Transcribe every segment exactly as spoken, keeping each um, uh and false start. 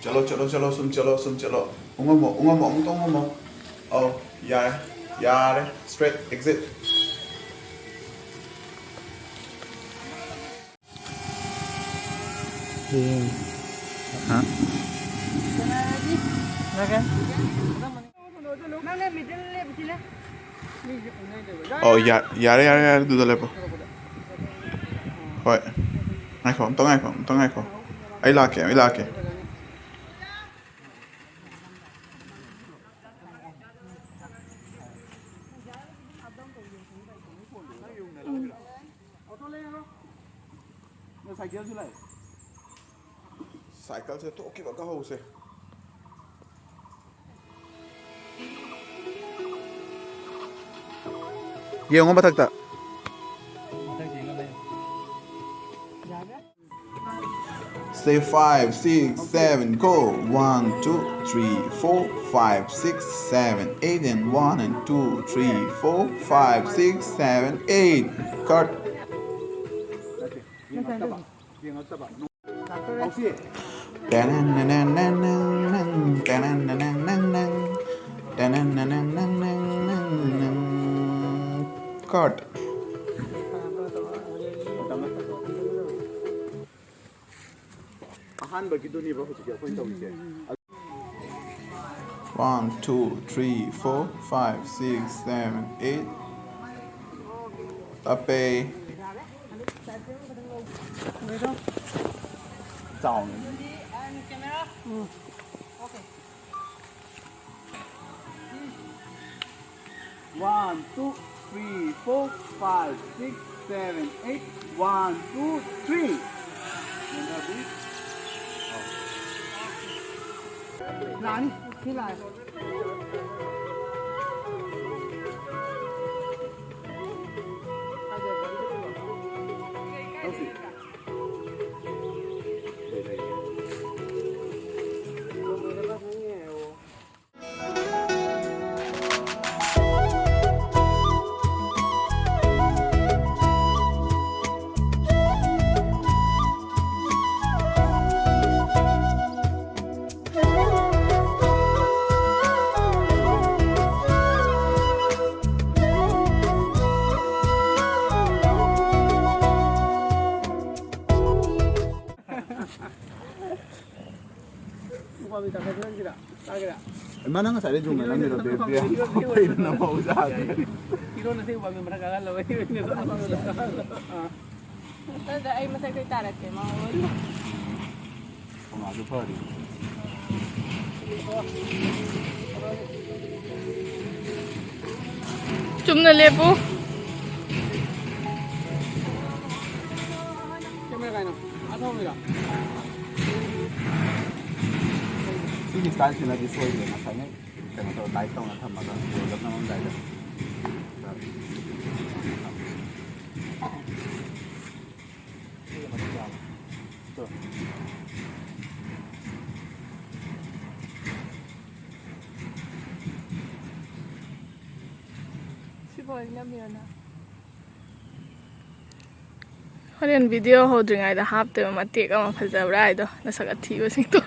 ꯆꯠꯂꯣ, ꯆꯠꯂꯣ, ꯆꯠꯂꯣ, ꯁꯨꯝ ꯆꯠꯂꯣ, ꯁꯨꯝ ꯆꯠꯂꯣ꯫ ꯎꯪꯉꯝꯃꯣ, ꯎꯪꯉꯝꯃꯣ, ꯑꯃꯨꯛꯇ ꯎꯪꯉꯝꯃꯣ꯫ ꯑꯧ, ꯌꯥꯔꯦ, ꯌꯥꯔꯦ꯫ Straight exit꯫ ꯍꯥ? ꯅꯪꯅꯦ middle ꯂꯦꯞꯄꯁꯤꯅꯦ꯫ ꯑꯧ, ꯌꯥ-, ꯌꯥꯔꯦ, ꯌꯥꯔꯦ, ꯌꯥꯔꯦ, ꯑꯗꯨꯗ ꯂꯦꯞꯄꯣ꯫ ꯍꯣꯏ꯫ ꯉꯥꯏꯈꯣ, ꯑꯝꯇ ꯉꯥꯏꯈꯣ, ꯑꯝꯇ ꯉꯥꯏꯈꯣ꯫ ꯑꯩ ꯂꯥꯛꯀꯦ, ꯑꯩ ꯂꯥꯛꯀꯦ꯫ ꯁꯥꯏꯀꯜꯁꯦ ꯊꯣꯛꯈꯤꯕ ꯈꯪꯍꯧꯁꯦ꯫ ꯌꯦꯡꯉꯣ ꯃꯊꯛꯇ꯫ Say five, six, seven, go. One, two, three, four, five, six, seven, eight, and one, and two, three, four, five, six, seven, eight. Cut. Cut. ꯑꯍꯥꯟꯕꯒꯤꯗꯨꯅꯦꯕ ꯍꯧꯖꯤꯛ ꯑꯩꯈꯣꯏꯅ ꯇꯧꯔꯤꯁꯦ꯫ One, two, three, four, five, six, seven, eight. ꯇꯞꯄꯦ꯫ ꯆꯥꯎꯅ꯫ One, two, three, four, five, six, seven, eight. One, two, three. ꯂꯥꯛꯑꯅꯤ, ꯁꯤ ꯂꯥꯛꯑꯦ꯫ ꯎꯄꯥꯝꯕꯤ ꯇꯥꯈꯠꯄ ꯅꯪꯒꯤꯔꯥ? ꯇꯥꯒꯦꯔꯥ? ꯏꯃꯥ, ꯅꯪ ꯉꯁꯥꯏꯗꯩ ꯖꯨꯝ ꯅꯝꯃꯤꯔꯣ? ꯕꯦꯕꯤ, ꯕꯦꯕꯤ, ꯑꯩꯈꯣꯏꯅ ꯅꯝꯍꯧꯖꯥꯗꯦ꯫ ꯏꯔꯣꯟ ꯑꯁꯦꯡꯕ ꯄꯥꯝꯃꯤ ꯃꯔꯛ ꯀꯥꯈꯠꯂꯕ ꯑꯩ ꯑꯣꯏꯅ ꯅꯝꯍꯧꯖꯥꯗꯦ꯫ ꯑꯥ꯫ ꯑꯗꯨꯗ ꯑꯩ ꯃꯊꯛꯇꯩ ꯇꯥꯔꯛꯀꯦ, ꯃꯉꯣꯟꯗ꯫ ꯀꯅꯥꯁꯨ ꯐꯔꯤ꯫ ꯆꯨꯝꯅ ꯂꯦꯞꯄꯨ꯫ ꯀꯦꯃꯦꯔꯥ ꯀꯥꯏꯅꯣ? ꯑꯥ ꯊꯝꯃꯤꯔꯣ? ꯁꯤꯒꯤ ꯁ꯭ꯇꯥꯏꯜꯁꯤꯅꯗꯤ ꯁꯣꯏꯗ꯭ꯔꯦ, ꯉꯁꯥꯏꯉꯩ ꯀꯩꯅꯣ ꯇꯧꯔ ꯇꯥꯏꯠ ꯇꯧꯅ ꯊꯝꯃꯒ ꯔꯣꯜ ꯑꯞ ꯅꯝꯃꯝꯗꯥꯏꯗ꯫ ꯁꯤꯕꯨ ꯑꯣꯏꯅ ꯃꯤꯔꯣꯅ? ꯍꯣꯔꯦꯟ ꯚꯤꯗꯤꯑꯣ ꯍꯧꯗ꯭ꯔꯤꯉꯩꯗ ꯍꯥꯞꯇꯣꯏꯕ ꯃꯇꯦꯛ ꯑꯃ ꯐꯖꯕ꯭ꯔꯥ ꯍꯥꯏꯗꯣ, ꯅꯁꯛ ꯑꯊꯤꯕꯁꯤꯡꯗꯣ꯫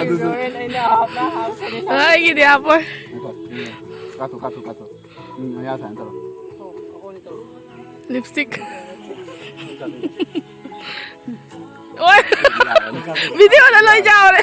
ꯑꯗꯨꯁꯨ ꯍꯣꯔꯦꯟ ꯑꯩꯅ ꯍꯥꯞꯅ ꯍꯥꯞꯀꯅꯤ꯫ ꯑꯩꯒꯤꯗꯤ ꯍꯥꯞꯄꯣꯏ꯫ ꯉꯥꯏꯈꯣ, ꯎꯝ꯫ ꯀꯥꯊꯣꯛ, ꯀꯥꯊꯣꯛ, ꯀꯥꯊꯣꯛ꯫ ꯎꯝ, ꯃꯌꯥ ꯁꯨꯃꯥꯏꯅ ꯇꯧꯔꯣ꯫ ꯂꯤꯞꯁꯇꯤꯛ꯫ ꯑꯣꯏ! ꯚꯤꯗꯤꯑꯣꯗ ꯂꯣꯏ ꯌꯥꯎꯔꯦ꯫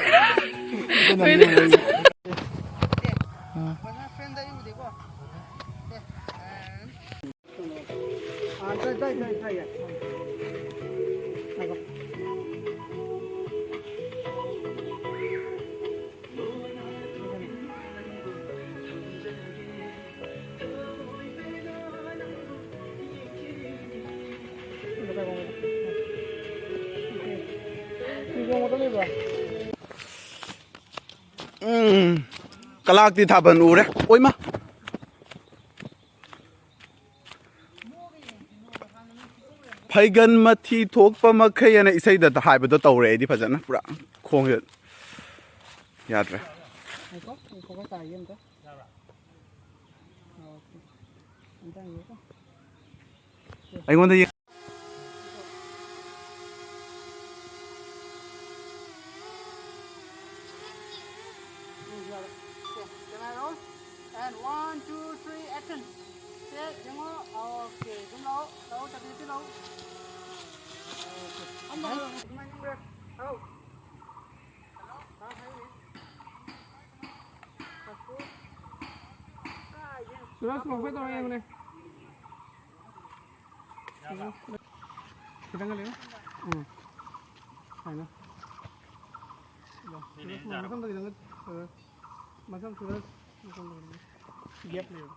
ꯎꯝ, ꯀꯂꯥꯛꯇꯤ ꯊꯥꯕꯜ ꯎꯔꯦ꯫ ꯑꯣꯏꯃ! ꯐꯩꯒꯟ ꯃꯊꯤ ꯊꯣꯛꯄ ꯃꯈꯩ ꯑꯅ ꯏꯁꯩꯗ ꯍꯥꯏꯕꯗꯣ ꯇꯧꯔꯦ ꯑꯩꯗꯤ ꯐꯖꯅ, ꯄꯨꯔꯥ ꯈꯣꯡꯁꯦ ꯌꯥꯗ꯭ꯔꯦ꯫ ꯉꯥꯏꯈꯣ, ꯉꯥꯏꯈꯣ, ꯇꯥꯒꯦ ꯑꯝꯇ꯫ ꯑꯣꯀꯦ꯫ ꯑꯝꯇ ꯉꯥꯏꯈꯣ꯫ ꯑꯩꯉꯣꯟꯗ ꯌꯦꯡ- And one, two, three, action. ꯁꯦ, ꯌꯦꯡꯉꯣ꯫ ꯑꯣꯀꯦ, ꯑꯗꯨꯝ ꯂꯥꯛꯑꯣ, ꯂꯥꯛꯑꯣ, ꯆꯠꯂꯁꯤ, ꯂꯥꯛꯑꯣ꯫ ꯁꯨꯔꯖ, ꯃꯈꯣꯏ ꯇꯧꯔ ꯌꯦꯡꯉꯨꯅꯦ꯫ ꯈꯤꯇꯪꯒ ꯂꯩꯌꯨ꯫ ꯎꯝ꯫ ꯁꯨꯃꯥꯏꯅ꯫ ꯁꯨꯔꯖ, ꯃꯊꯪꯗ ꯈꯤꯇꯪꯒ, ꯁꯨꯔꯖ꯫ ꯃꯊꯪ ꯁꯨꯔꯖ, ꯃꯊꯪꯗ ꯈꯤꯇꯪꯒ꯫ Gap ꯂꯩꯌꯨ꯫